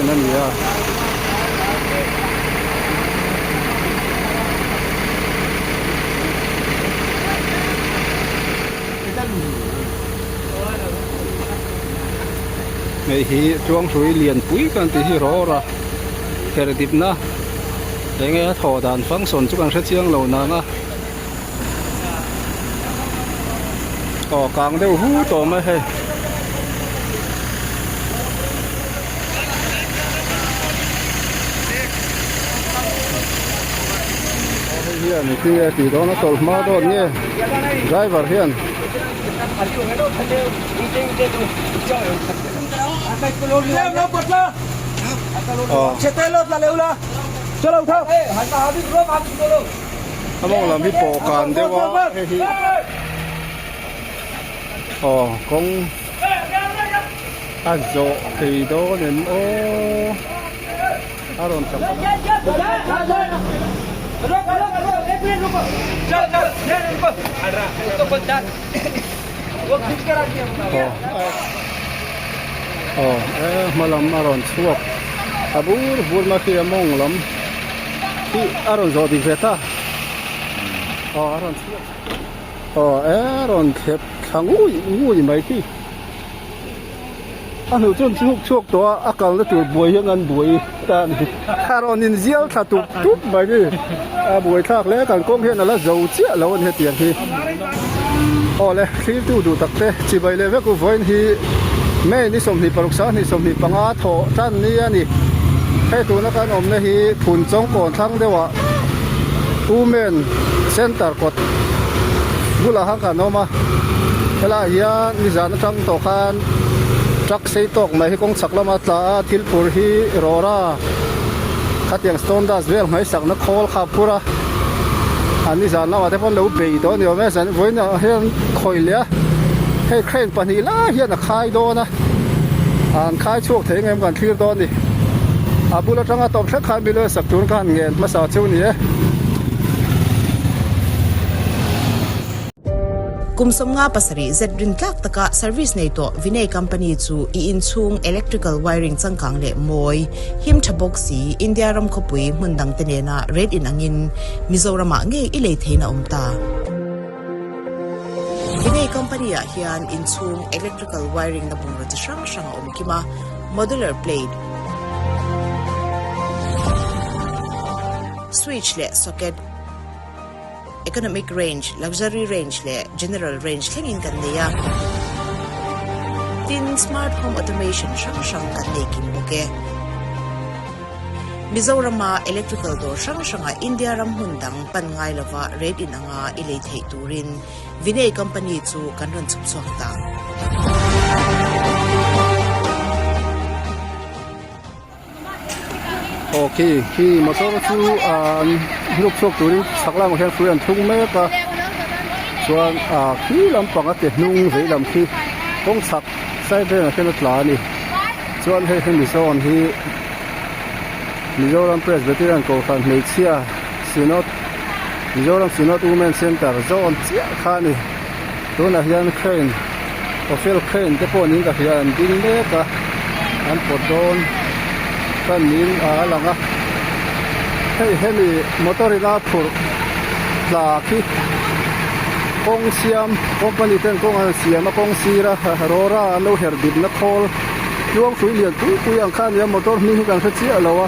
crane a ni a. Hei hi Tuanghrui lianpui kan tih hi rawr a her dipna enge a thaw dan function chu kan hre chiang lo nang a aw kang deuh hu tawh mai hei. Hei hian tinge tih dawn a tawlh hma dawn nge driver hian. A mawng lam hi pawh kan deuh a hei hi aw kawng a zawh thei dawn em aw a rawn chak aw e hma lam a rawn chhuak a bur bur mai khi a mawng lam hi a rawn zawh dik ve ta aw a rawn chhuak aw e a rawn thlep thla ngui ngui mai khi a hnuh chuan chhuk chhuak tawh a a kalna tur buai hian an buai ta a ni a rawn inzial thla tup tup mai hi a buai thlak hle kan kawng hian a la zo chiah lo a ni hetiang hi aw le thlir tu duh tak te chibai leh vek u vawiin hi May ni 26 sang 25 thawh tan ni a ni hei tuna kan awmna hi phun chawng kawn thlang deuh ah Women Center kawt bulah khan kan awm a helaiah hian nizan atang tawh khan truck sei tawk mai hi kawng chhak lama tla a thil phur hi rawra khatiang stone dust vel hmaisakna khawl kha a phur a an nizan lamah te pawh an lo bei tawh a ni awm e zan vawiinah hian khawih leh a hei crane pahnih lai hian a khai dawn a an khai chhuak thei ang em kan thlir dawn a ni a bul atanga tawp thleng khan milo sak tur khan ngen hmasa chu a ni e. Kum 57 zet rintlak taka service nei tawh Vinay Company chu i inchhung electrical wiring changkang leh mawi, him tha bawk si India ram khawpui hmun dangte nena rate in angin Mizoramah ngei i lei theihna awm ta. Vinay Company ah hian inchhung electrical wiring na bungraw chi hrang hrang a awm kim a, modular plate, switch leh socket, Economic range, Luxury range leh General range thlengin kan nei a. Tin, Smart Home Automation hrang hrang kan nei kim bawk e. Mizorama electrical dawr hrang hrangah India ram hmun dang pan ngai lova rate in anga i lei theih turin Vinay Company chu kan rawn chhuk chhuak ta. Aw khi khi motor chu an hnuk chhuak turin chhak lamah hian hrui an thlung mek a chuan ah khi lampang a ke hnung vei lam khi kawng chhak side velah hian a tla a ni chuan hei hemi zawn hi Mizoram Presbyterian Kohhran hmeichhia Synod Mizoram Synod Women Centre zawn chiah kha a ni tunah hian crane Ofel crane te pawh niin ka hria an ding mek a an pawt dawn ka niin a lang a hei hemi motor in a phurh tla khi kawng siam company ten kawng an siam a kawng sir a rawra an lo her dip na khawl tluang hrui lian pui pui ang kha a ni a motor hming hi kan hre chiah lo a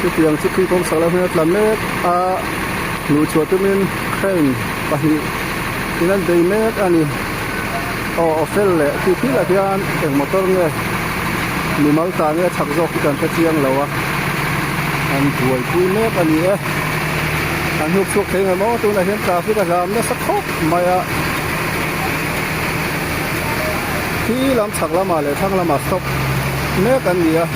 chutiang chu khi kawng sak lo hian a tla mek a hnuhchhuah tumin crane pahnih in an bei mek a ni. Aw aw fel leh khi thil ah hian eng motor nge mimal ta nge chak zawk hi kan hre chiang lo a an buaipui mek a ni e an hnuk chhuak thei ngem aw tunah hian traffic a zam nasa khawp mai a khi lam chhak lamah leh thlang lamah stop mek an ni a.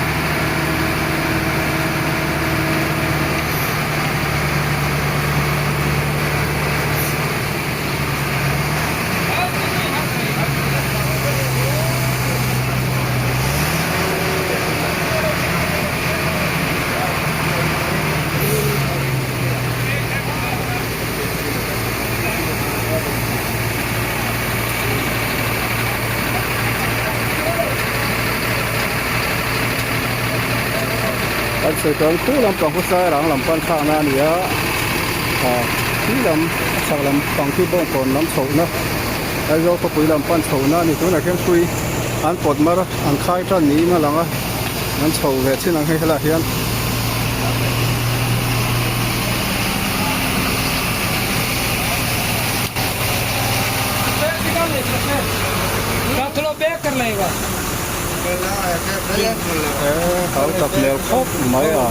Kan sawi tawh ang khu lampang khu Sairang lam pan thlakna a ni a, ah khi lam a chhak lampang khi Bawngkawn lam chhohna Aizawl khawpui lam pan chhohna a ni. Tunah khian hrui an pawt mar a, an khai tan niin a lang a, an chho ve chin ang hei helaiah hian. Hau tak hmel khawp mai a.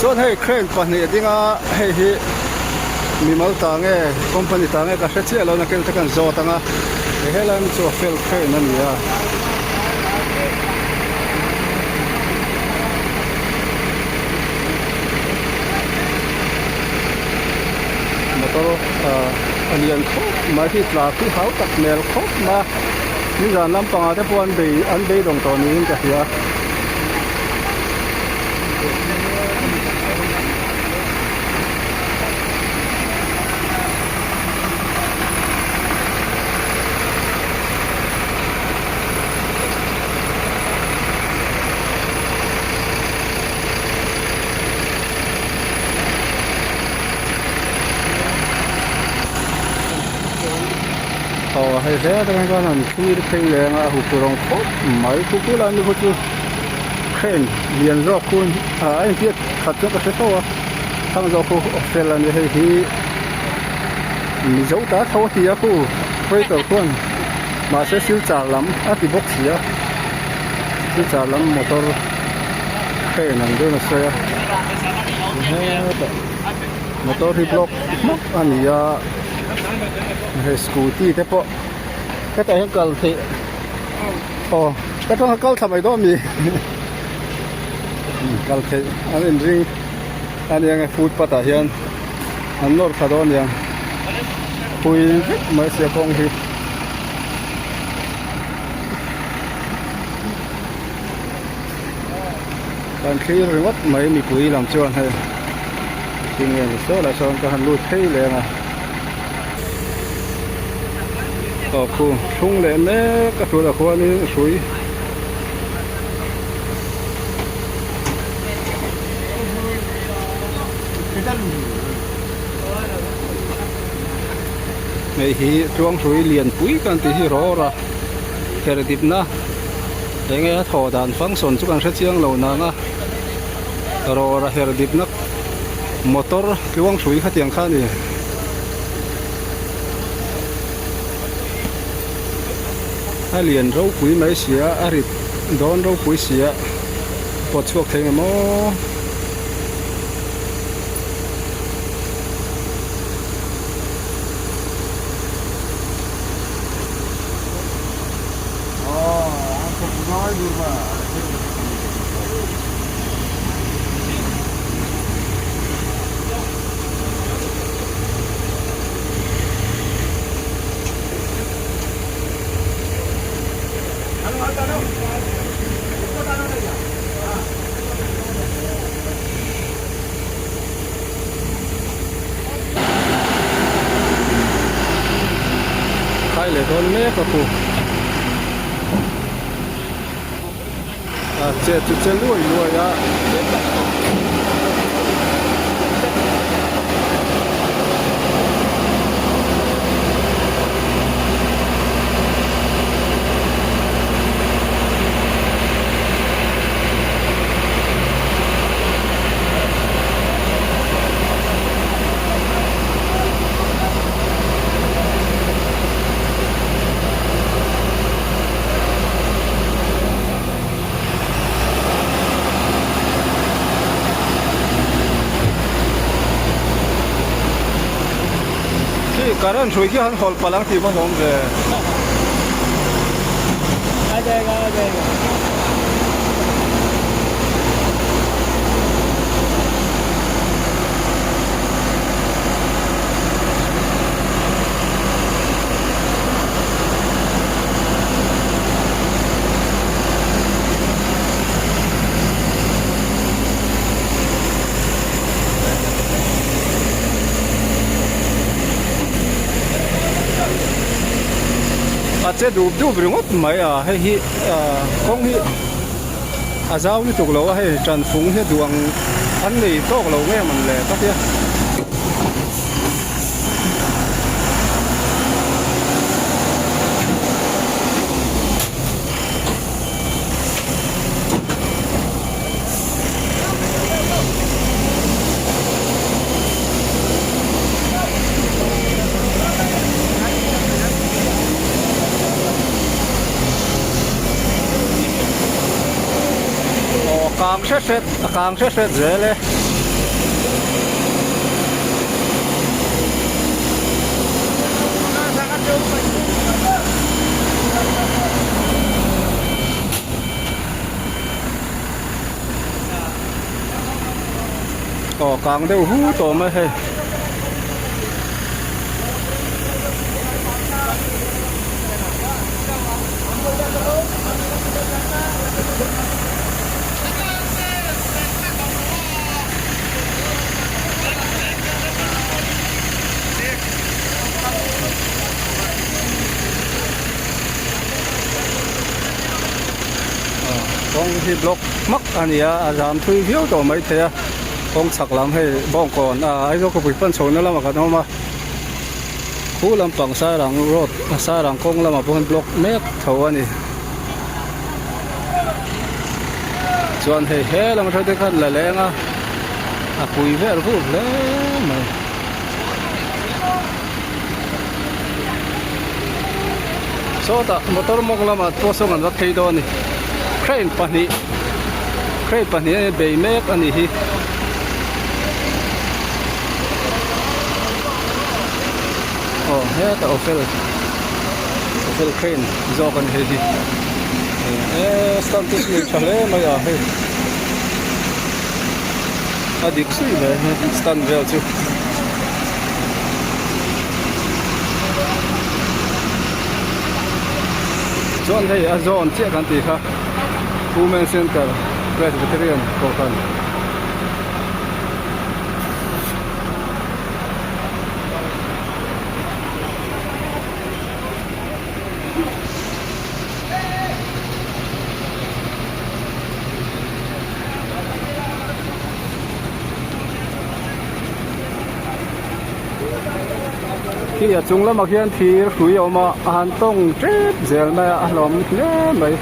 Chuan hei crane pahnih a ding a hei hi mimal ta nge company ta nge ka hre chiah lo nakin te kan zawt ang a helai hi chu a fel crane a ni a. Motor a lian khawp mai hi tla khi hau tak hmel khawp mai a nizan lampangah te pawh an bei an beidawng tawh niin ka hria. Aw hei hle atang hian an thlir phei leng a huphurh ang khawp mai khu khu lai mi khu chu crane lian zawk khu ah a intiat khat chuan ka hre tho a thlang zawk khu a fel a ni hei hi mizo ta tho a ti a khu waiter khuan mahse silchar lam a ti bawk si a silchar lam motor crane ang deuhin a sawi a hetah motor hi block hmak a ni a hei scooty te pawh hetah hian kal theih aw ka tawng a kal thla mai dawn a mi kal theih an inring a nia nge footpath ah hian an nawr thla dawn a niang phui vek mai sia kawng hi. Kan thlir ringawt mai mipui lam chuan hei tinge ni saw lah sawn ka han lut phei leng a aw khu thlung leh mek a tunah khuanin hrui hei hi tluang hrui lianpui kan tih hi rawr a her dipna. Enge a thaw dan function chu kan hre chiang lo nang a rawra her dipna motor tluang hrui khatiang kha a ni. A lian ropui mai si a a rit dawn ropui si a pawt chhuak thei nge maw. Khai leh dawn mek a pu. A che chu che luai luai a. Khi current hrui khi han hawlh palh ang tih va hlawm ve. A jayega a jayega. che dup dup ringawt mai a hei hi kawng hi a zau lutuk lo a hei tan fung hi a duh ang an nei tawk lo nge mawn le ka tia. Aw kang hret hret a kang hret hret zel e. Aw kang deuh hu tawh mai hei. Kawng hi block hmak a ni a a zam thui viau tawh mai thei a kawng chhak lam hei bawngkawn ah Aizawl khawpui pan chhohna lamah kan awm a khu lampang Sairang road Sairang kawng lamah pawh hian block mek tho a ni chuan hei he lam atang te khan la leng a a pui vel vur hle mai. Sawtah motor mawng lamah pawh sawn an va phei dawn a ni crane pahnih crane pahnih a bei mek a nih hi. Aw hetah ofel ofel crane zawk a ni hei hi eee stand te chu nei tha hle mai a hei a dik suih mai a stand vel chu. Chuan hei a zawn chiah kan tih kha Women Center Presbyterian Kohhran. Khi a chung lamah khian thir hrui a awm a a han tawng tep zel mai a a hlawm hle mai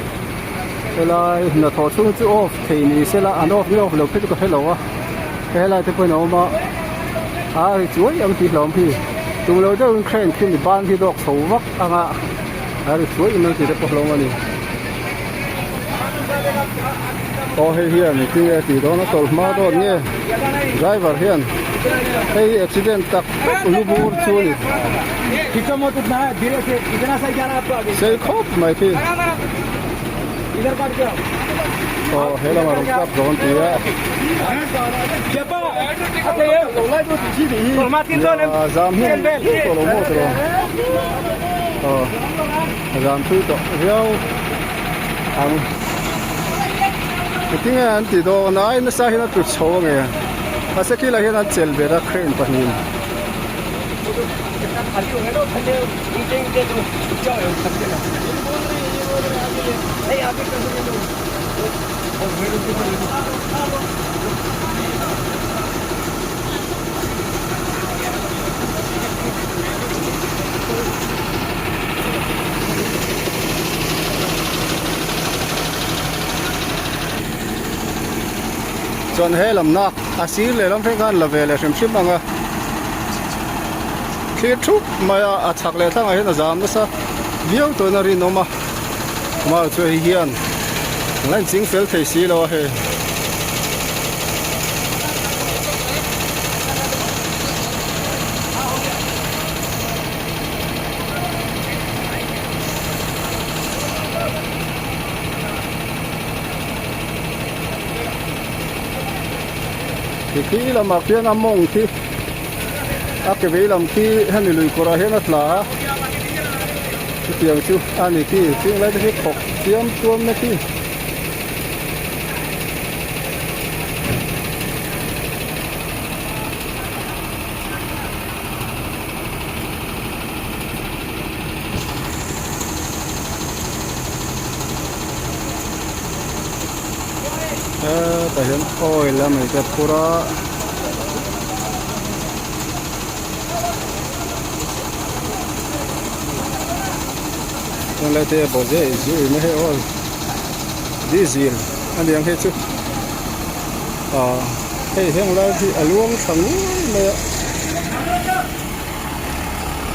helai hnathawh chhung chu off thei ni sela an off nge off lo phei chu ka hrelo a helai te pawhin a awm a a ri chuai ang tih hlawm hi tum lo deuhin crane khi mi ban hi dawk chho vak ang a a ri chuai ang tih te pawh hlawm a ni aw hei hian engtin nge tih dawn a tawlh hma dawn nge driver hian hei hi accident tak tak lu bur chu a ni sei khawp mai khi aw he lamah rawn clap dawn tih a zam hi an thui tawh lo maw tiraw aw a zam thui tawh viau ang engtin nge an tih dawn a ai nasa hian a tlu chho a nge mahse khi lah hian an chelh ber a crane pahnih Chuan he lamna a sir leh lam thleng khan la ve leh hrim hrim ang a thlir thup mai a a chhak leh thlangah hian a zam nasa viau tawhin a rinawm a mar chu hei hian la inching fel thei si lo a hei. Khi khi lamah khian a mawng khi a ke vei lam khi hemi lui kawrah hian a tla a chutiang chu a ni khi ching lai te khi thawk chiam chuam na khi. Hetah hian oil a nei te a phur a. Tunlai te a bawh zeh zuih mai hei aw diesel a ni ang hei chu ah hei heng lai hi a luang tha ngei mai a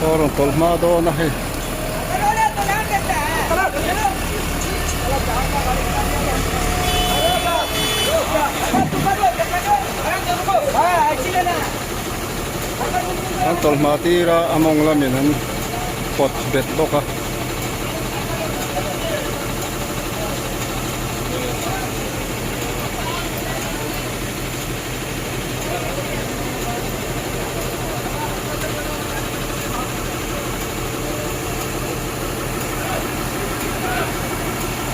aw rawn tawlh hma dawn a hei. An tawlh hma tir a a mawng lamin an pawt bet bawk a.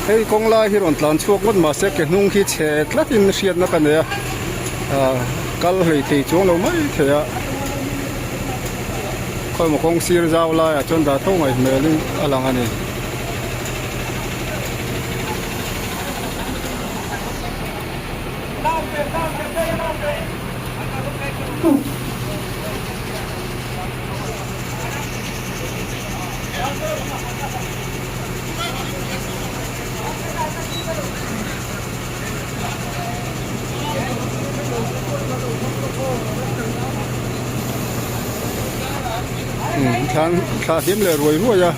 Hei kawng lai hi rawn tlan chhuak ngawt mahse ke hnung hi chhe tlatin hriatna ka nei a ah kal hlei thei chuang lo mai thei a khawimaw kawng sir zau laiah chuan dah tho ngaih hmelin a lang a ni. Thlan thla hlim leh ruai ruai a.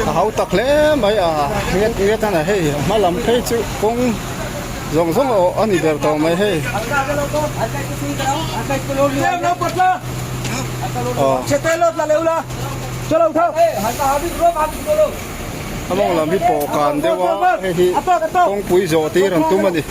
A hau tak hle mai a nget nget a hei hma lam phei chu kawng zawng zawng a awh a ni ber tawh mai hei a mawng lam hi pawh kan deuh a hei hi kawngpui zawh tir an tum a ni.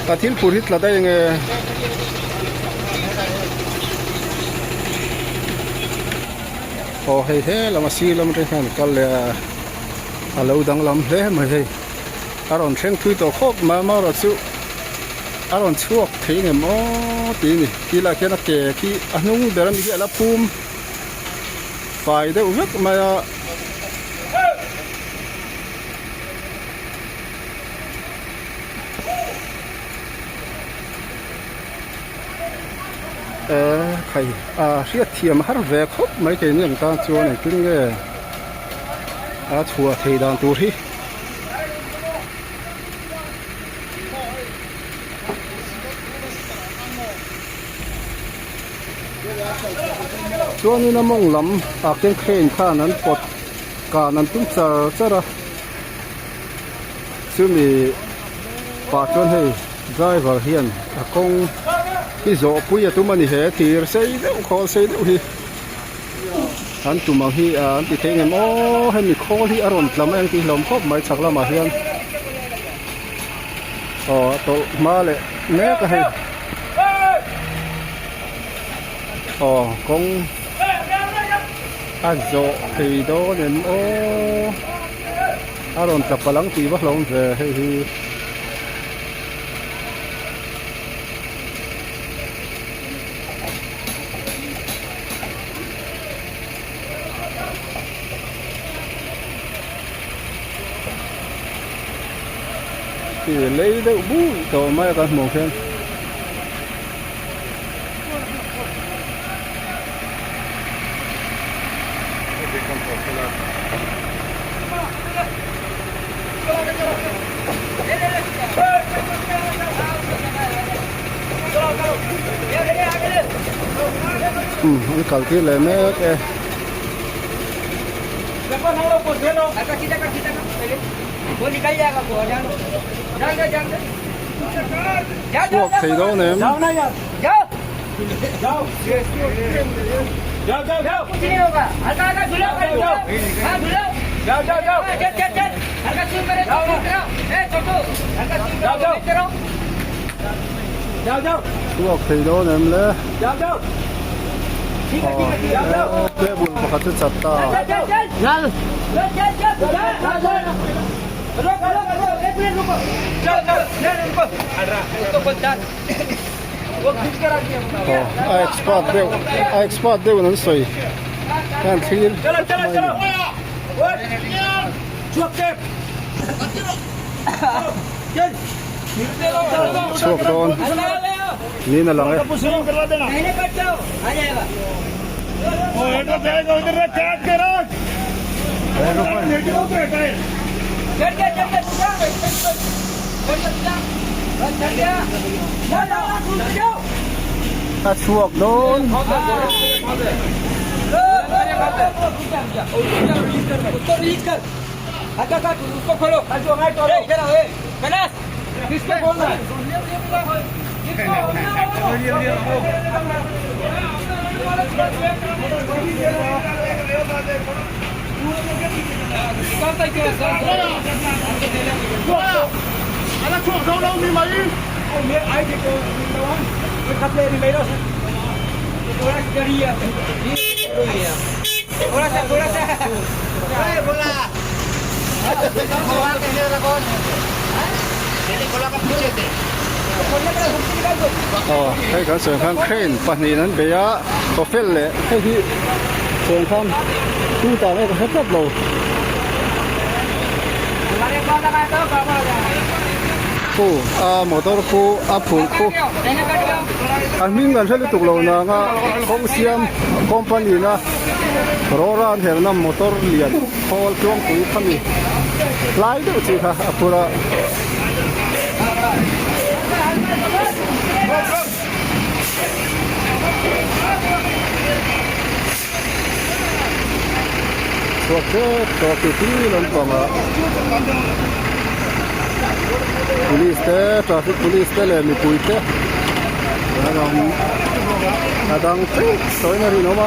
A thil phur hi tla daih nge. Aw hei he lam a sir lam atang hian kal leh a a lo danglam hle mai hei a rawn thleng thui tawh khawp mai amaherawh chu a rawn chhuak thei ngem aw tih a ni ti lah khian a ke khi a hnung ber ami hi a la phum fai deuh vek mai a. Eee khai a hriat thiam har ve khawp mai keini ang tan chuan engtin nge a chhuah thei dan tur hi. Chuanin a mawng lam ah khian crane khan an pawt kan an tum char char a chumi pah chuan hei driver hian a kawng hi zawh pui a tum a ni he thir sei deuh khawl sei deuh hi an tum ang hi an ti thei ngem aw hemi khawl hi a rawn tla mai ang tih hlawm khawp mai chhak lamah hian aw a tawlh hma leh mek a hei. Aw kawng a zawh thei dawn em aw a rawn tla palh ang tih va hlawm ve hei hi. Lei deuh bui tawh mai a kan hmuh khian. Umm an kal tir leh mek e. Chhuak thei dawn em? Chhuak thei dawn em le? Aw table pakhat chu chat ta. Aw a expert deuh a expert deuh in an sawi hian thlir mai a ni. Chhuak dawn niin a lang e. A chhuak dawn. Aw hei kan sawi ang khan crane pahnihin an bei a tawfel leh hei hi sawi ang khan tu ta nge ka hre tlat lo. Khu a motor khu a phurh khu a hming kan hre lutuk lo nang a kawng siam company na rawra an herna motor lian khawl tluangpui khami tlai deuh chi kha a phur a. Chhuak tep tawh tih hi lampangah police te traffic police te leh mipui te an awm a dang teuh sawiin a rinawm a.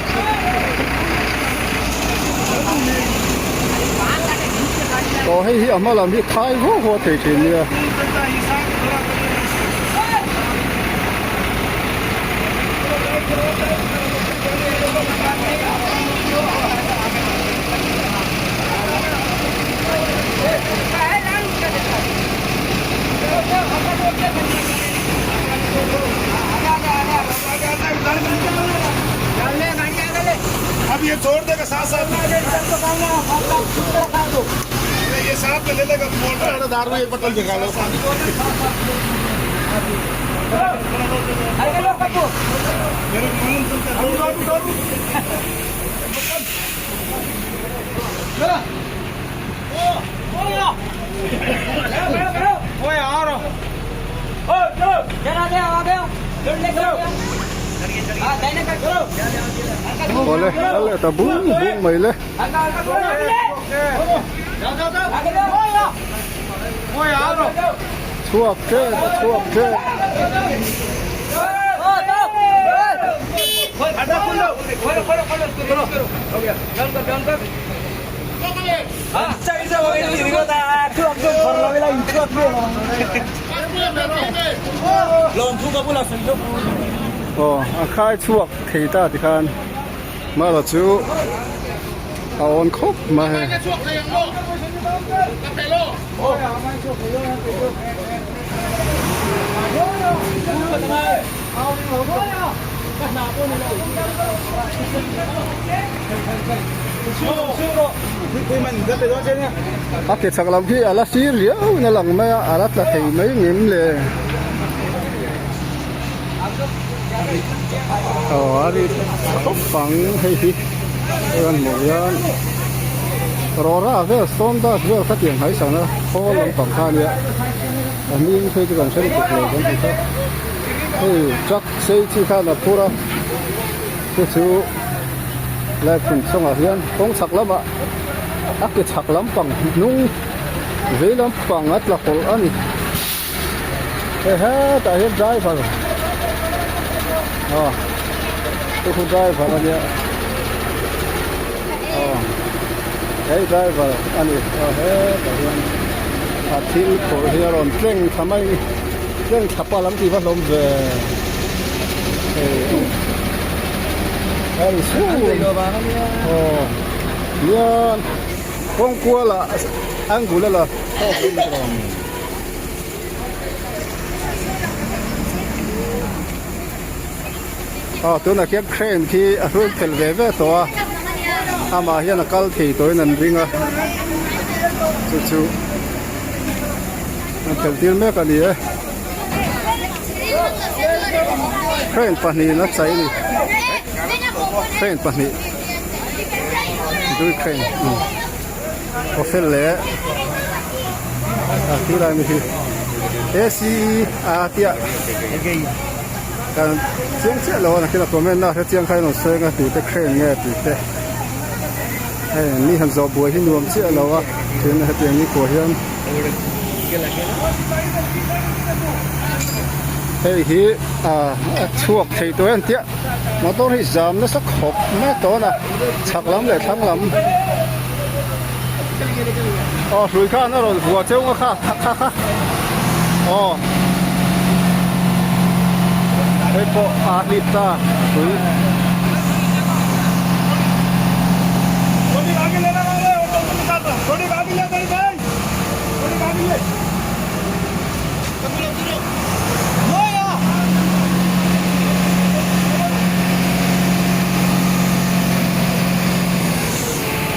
Aw hei hi a hma lam hi khai huau huau thei thin nia. Awle kal leh ta bung bung mai le. Chhuak tep a chhuak tep. Aw a khai chhuak thei ta tikhan mala chu a awn khawp mai hei. A ke chak lam khi a la sir riau in a lang mai a, a la tla thei mai ngem le. Aw a ri khawp ang hei hi hei an hmuh hian rawra vel stone dust vel kha tiang hnai sana khawl lampang kha ania a hming phei chu kan hre lutuk lo kan ti kha hei truck sei chi khan a phur a chu chu lai phun chungah hian kawng chhak lamah a ke chhak lampang hnung vei lampang a tla hawlh a ni. Hei hetah hian driver aw chu khu driver a nia aw hei driver a ni aw hetah hian a thil phurh hi a rawn tleng thla mai a ni tleng thla pah lam tih va hlawm ve hei a ri suau aw hian kawng kualah angle a la tawk a ni tawh ang. Aw tunah khian crane khi a hrui phelh ve ve tawh a amah hian a kal thei tawhin an ring a chu chu an phelh tir mek a ni e crane pahnihin a chei a ni crane pahnih dui crane aw fel leh a ti lai mi hi A tia kan chiang chiah lo a nakin a comment a hrechiang kha in rawn sawi anga tute crane nge tih te hei mi han zawh buai hi nuam chiah lo a tin hetiang ni khuah hian hei hi a chhuak thei tawh em tia motor hi zam nasa khawp mai tawn a chhak lam leh thlang lam aw hrui khan a rawn vua cheu nga kha kha kha aw hei pawh a hlip ta hrui.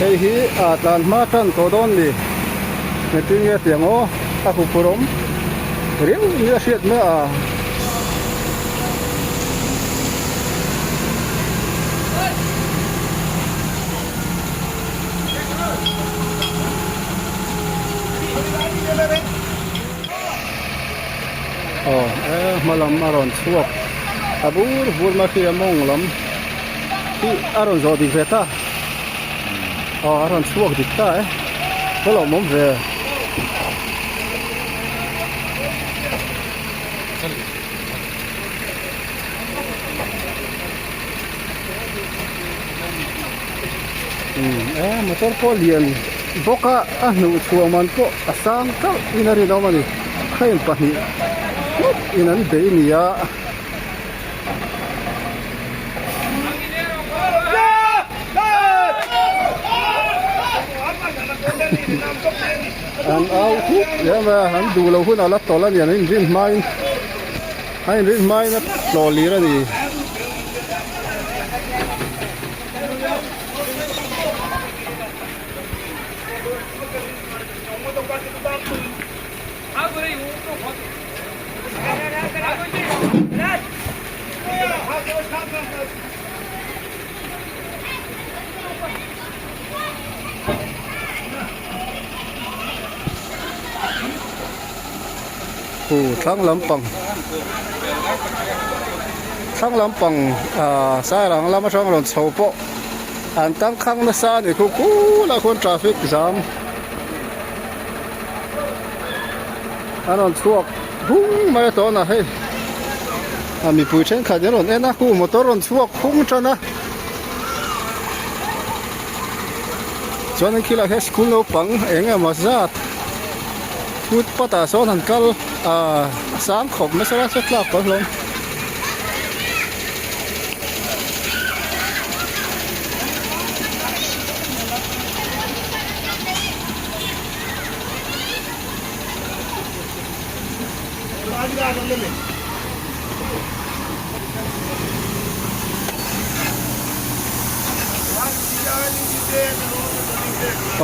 Hei hi a tlan hma tan tawh dawn ni engtin nge tiang aw a huphurh awm riau nia hriat mai a. Aw e hma lam a rawn chhuak a bur bur mai khi a mawng lam hi a rawn zawh dik ve ta aw a rawn chhuak dik ta e ka lawm awm ve. E motor pawh lian bawk a a hnuh chhuah man pawh a sang chauh in a rinawm a ni crane pahnih ngawt in an bei a ni a. An au hup em a an duh loh hunah la tawlh a ni an inrin hmain a inrin hmain a tlawh lir a ni. Khu thlang lampang. Thlang lampang ah Sairang lam atang rawn chho pawh an tangkhang nasa a ni khu khulaiah khuan traffic jam an rawn chhuak hung mai a tawnah hei a mipui thenkhat an rawn en a khu motor rawn chhuak hung tan a chuan an khilaiah hian school naupang eng emaw zat footpath ah sawn han kal ah a sang khawp nasa lai saw tlak pawh hlawm.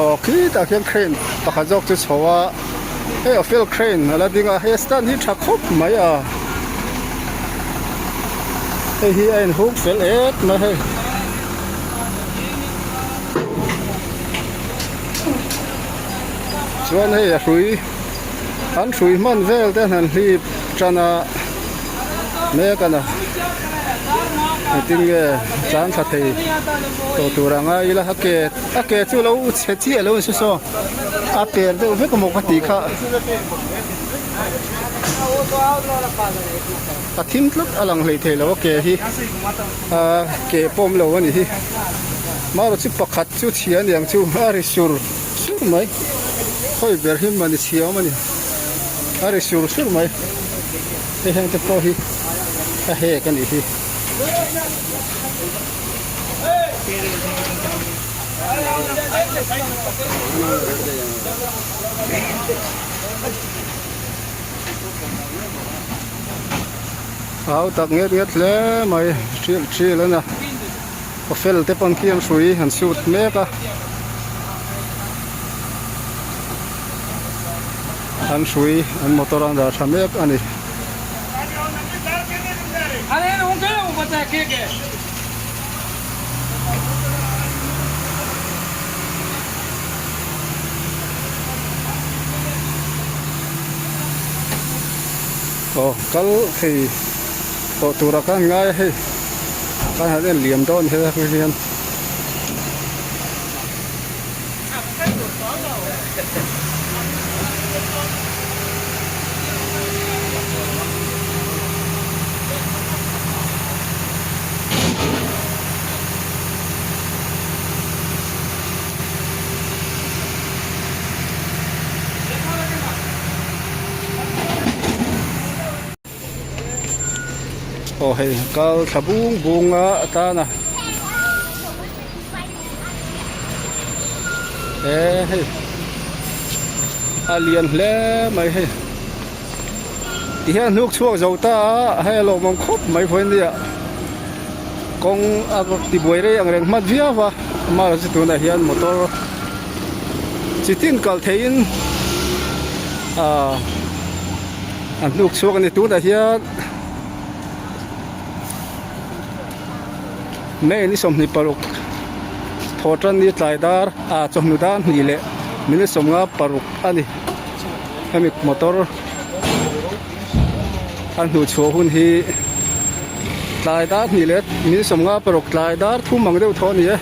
Aw khitah khian crane pakhat zawk chu chho a hei ofel crane a la ding a hei stand hi tha khawp mai a hei hi a inhung fel et mai hei. Chuan hei a hrui an hrui hman vel te han hlip tan a mek a na engtin nge tlan thla thei tawh tur ang a ila a ke a ke chu lo chhe chiah lo ni saw a per deuh vek amaw ka tih kha a thim tlat a lang hleithei lo a ke hi a ke pawm lo a ni hi. Marawh chu pakhat chu chhia aniang chu a ri sur sur mai khawi ber hi mani chhia awm a ni a ri sur sur mai hei heng te pawh hi a hek a nih hi. Au tak nget nget hle mai ṭil ṭil a na. Ofel te pawn khi an hrui an sut mek a an hrui an motor an dah tha mek a ni. Aw kal thei tawh tura ka ngai a hei. Kan han en liam dawn helai ah hian. Aw hei kal thla bung bung a atan a e hei a lian hle mai hei ti hian hnuk chhuak zo ta a hei a lawmawm khawp mai vawiin nia kawng a tibuai rei ang reng hmat viau a amaherawhchu tunah hian motor chi tin kal theiin ah. A hnuk chhuak a ni tunah hian May ni 26 thawhtan ni tlai dar ah chawhnu dar hnih leh minute 56 a ni hemi motor a hnuh chhuah hun hi tlai dar hnih leh minute 56 tlai dar thum ang deuh thaw a ni e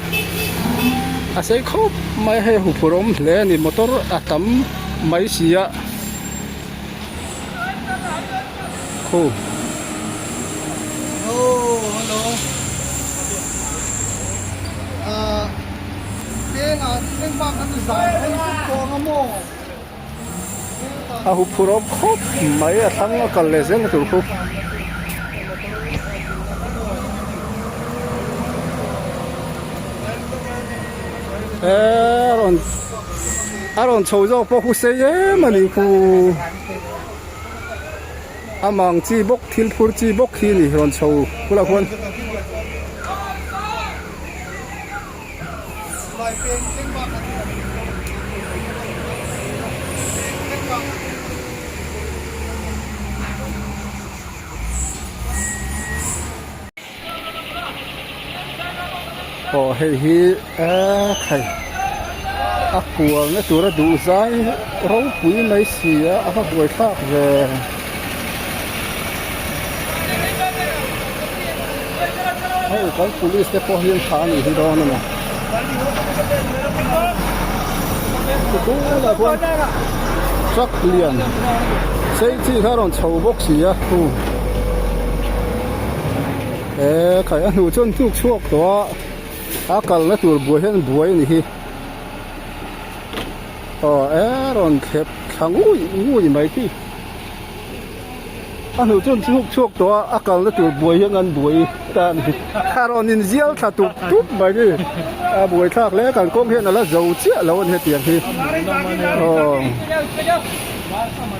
a sei khawp mai a hei huphurh awm hle a ni motor a tam mai si a. Khu. A huphurh awm khawp mai a thlang a kal leh zel na tur khu. Eee a rawn. A rawn chho zawk pawh hu sei em a ni khu a mang chi bawk thil phur chi bawk hi a ni rawn chho bulah khuan. Aw hei hi eee khai a kualna tura duh zai ropui mai si a a va buai thlak ve. Hei kan police te pawh hi an thah a nih hi dawn a ni. Tunah chuan truck lian sei chi kha a rawn chho bawk si a hu e khai a hnu chuan hnuk chhuak tawh a a kalna tur buai hian buai a ni hi aw e rawn thlep thla ngui ngui mai khi. A hnuh chuan chhuk chhuak tawh a, a kalna tur buai hian an buai ta a ni. A rawn inzial thla tup tup mai ni. A buai thlak hle, kan kawng hian a la zo chiah lo a ni hetiang hi. Aw,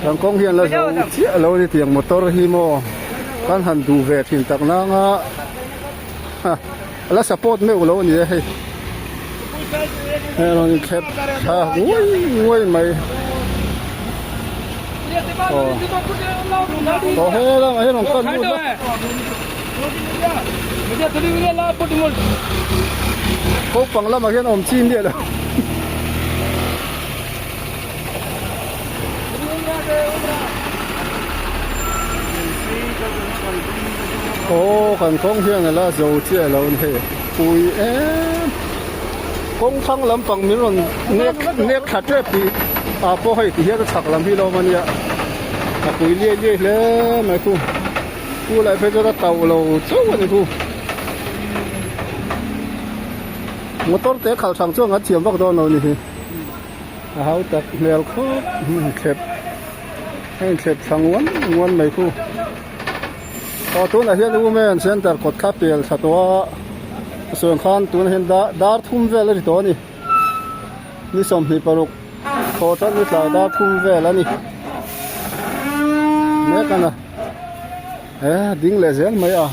kan kawng hian a la zo chiah lo a ni tiang motor hi maw kan han duh ve thin tak nang a, a la support meuh lo a ni e hei. Hei rawn inthlep thla nguai nguai mai. Aw aw he lamah hian rawn kal lut a. Kopang lamah hian awm chi miah lo. Aw kan kawng hian a la zo chiah lo a ni hei pui em kawng thlang lampang min rawn nek nek thla tep tih ah pawh hei ti hian a chhak lam hi lo awm a nia a pui liai liai hle mai khu khu lai phei chuan a tauh lo chauh a ni khu motor te khalh thang chuan kan thiam vak dawn lo a ni hi. A hau tak hmel khawp hmun thlep a inthlep thla nguan nguan mai khu aw tunah hian women center kawt kha pel thla tawh a sawi ang khan tunah hian dar thum vel a ni tawh a ni ni 26 thaw tan ni tlai dar thum vel a ni mek a na e ding leh zel mai a.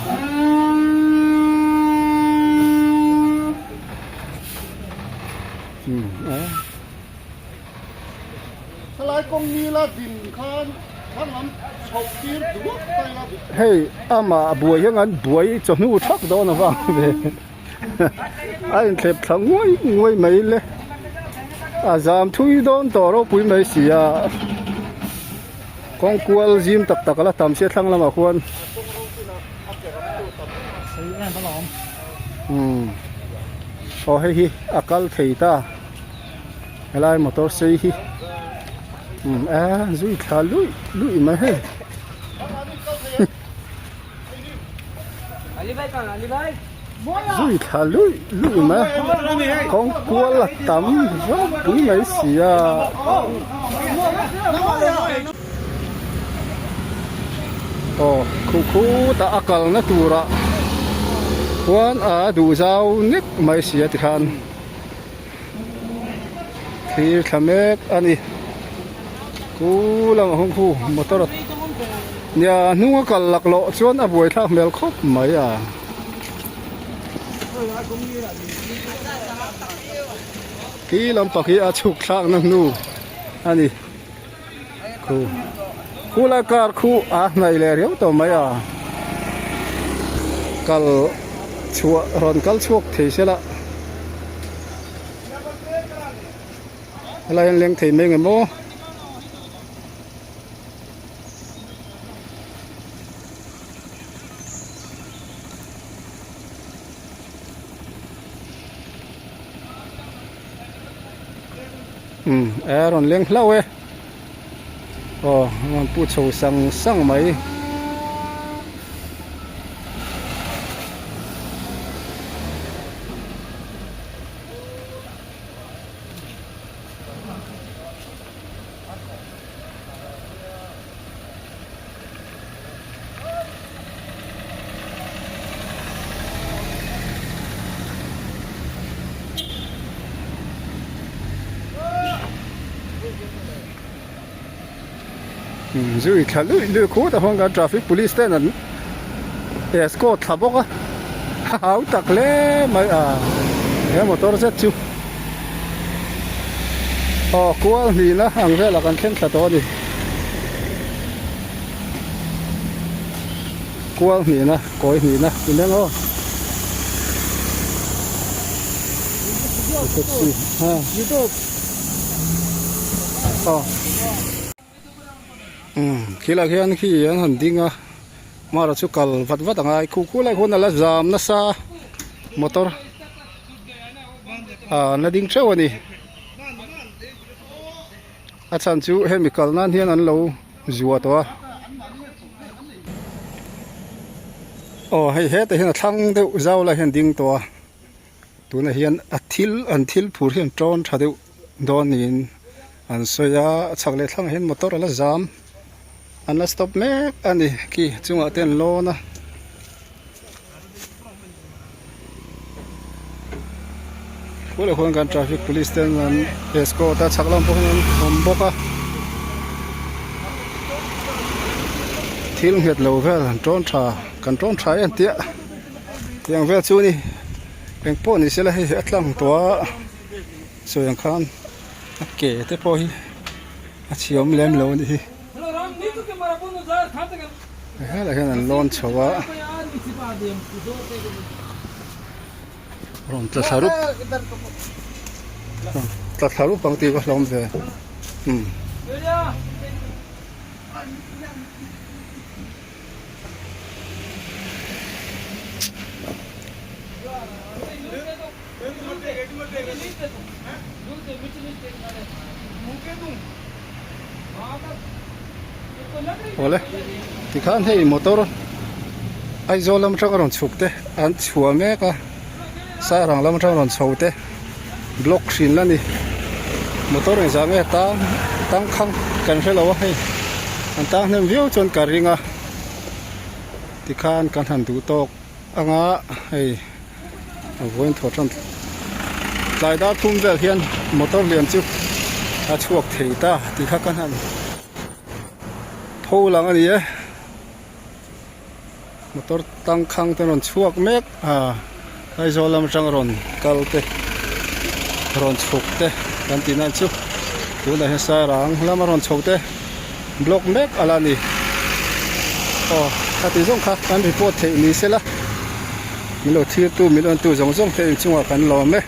Thalai kawng nila din khan thlang lam chhoh tir duak ta ila. Hei amah buai hian an buai chawhnu thak dawn avang ve a inthlep thla nguai nguai mai le a zam thui dawn tawh ropui mai si a kawng kual zim tak tak a la tam sia thlang lamah khuan umm. Aw hei hi a kal thei ta helai motor sei hi umm a zui thla luih luih mai hei zui thla luih luih mai kawng kual a tam ropui mai si a. Aw khu khutah a kalna turah khuan a duh zau nek mai si a tikhan thlir thla mek a ni khu lamah hung khu motor nia hnung a kal laklawh chuan a buai thlak hmel khawp mai a. Khi lampang hi a chhuk thlakna hnu a ni. Khu khu lai car khu a hnaih leh riau tawh mai a kal chhuah rawn kal chhuak thei se la helai hian leng thei mai ang em aw. Umm a rawn leng hlauh e aw a rawn pu chho sang sang mai. Zui thla luih luih khut a hawng kan traffic police ten an escort thla bawk a hau tak hle mai a he motor zet chu aw kual hnihna ang velah kan thleng thla tawh a ni. Kual hnihna kawi hnihna ti mai ang aw taxi ha aw umm khilaiah khian khi an han ding a. Mara chu kal vat vat a ngai khu khu lai khuan a la zam nasa motor ah an la ding theuh a ni a chhan chu hemi kal nan hian an lo zuah tawh a aw hei hetah hian a thlang deuh zau lai hian a ding tawh a tunah hian a thil an thil phur hi an tawn tha deuh dawn niin an sawi a a chhak leh thlangah hian motor a la zam an la stop mek a ni khi chungah te an lawn a. Khulai khuan kan traffic police te an escort a chhak lam pawh hian an awm bawk a thil nghet lo vel an tawn tha kan tawn tha em tih a tiang vel chu a ni eng pawh ni sela hei hi a tlang tawh a sawi ang khan a ke te pawh hi a chhiawm lem lo a nih hi. Helai hian an lawn chho a rawn tla thla rup rawn tla thla rup ang tih ka hlawm ve umm. Awle tikhan hei motor Aizawl lam atanga rawn chhuk te an chhuah mek a Sairang lam atanga rawn chho te block hrin la ni motor engzah nge tang tangkhang kan hrelo a hei an tang hnem viau chuan ka ring a tikhan kan han duh tawk anga hei. A vawiin thaw tan tlai dar thum vel hian motor lian chu a chhuak thei ta tih kha kan han pho lang a ni e motor tangkhang te rawn chhuak mek a Aizawl lam atang rawn kal te rawn chhuk te kan tih nan chu tunah hian Sairang lama rawn chho te block mek a la ni aw khati zawng kha kan report theih ni sela. Min lo thirtu, min entu zawng zawng te inchungah kan lawm e.